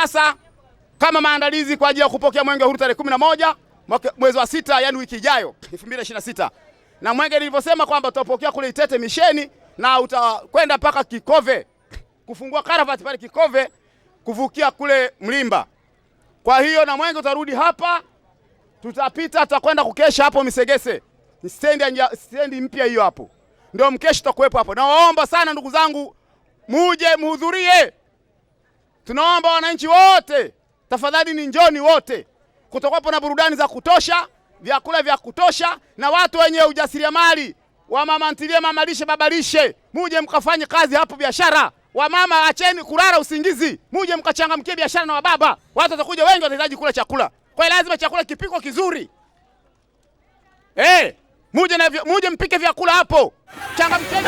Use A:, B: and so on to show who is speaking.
A: Sasa kama maandalizi kwa ajili ya kupokea mwenge huru tarehe 11 mwezi wa 6, yani wiki ijayo 2026. Na mwenge nilivyosema kwamba tutapokea kule Itete Misheni na utakwenda mpaka Kikove kufungua karavati pale Kikove kuvukia kule Mlimba. Kwa hiyo na mwenge utarudi hapa, tutapita tutakwenda kukesha hapo Misegese, stendi mpya hiyo hapo, ndio mkesho utakuwepo hapo. Nawaomba sana ndugu zangu, muje muhudhurie. Tunaomba wananchi wote, tafadhali ni njoni wote, kutakuwepo na burudani za kutosha, vyakula vya kutosha, na watu wenye ujasiriamali, wamama ntilie, mama lishe, baba lishe, muje mkafanye kazi hapo biashara. Wamama acheni kulala usingizi, muje mkachangamkie biashara na wababa. Watu watakuja wengi, watahitaji kula chakula, kwa hiyo lazima chakula kipikwe kizuri. Muje na muje mpike vyakula hapo, changamkeni.